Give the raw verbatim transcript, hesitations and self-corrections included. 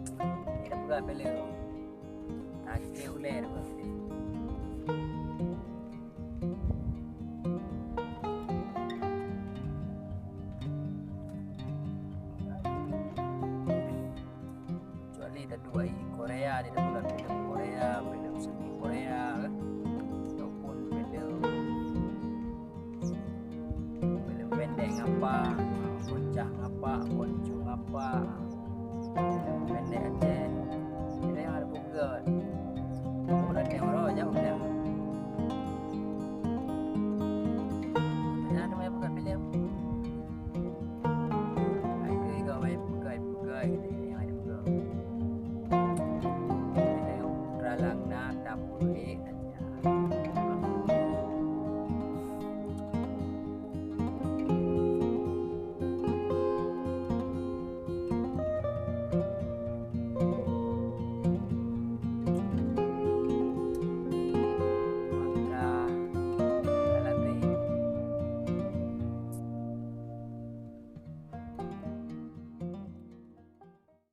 Ini dah peugah filem. Akhé ulèe dah peugah filem. Kecuali taduek Korea, dia dah peugah filem Korea, filem seni Korea, kan? Ataupun filem, filem pendek ngapa, bocah ngapa, konco ngapa, filem pendek Aceh. Jadi yang ada buka. Bukan yang orang jauh dah. Ada yang buka filem. Ai keu iga mai peugah-peugah gitu, yang ada peugah. Ada yang ralang na tapun eh,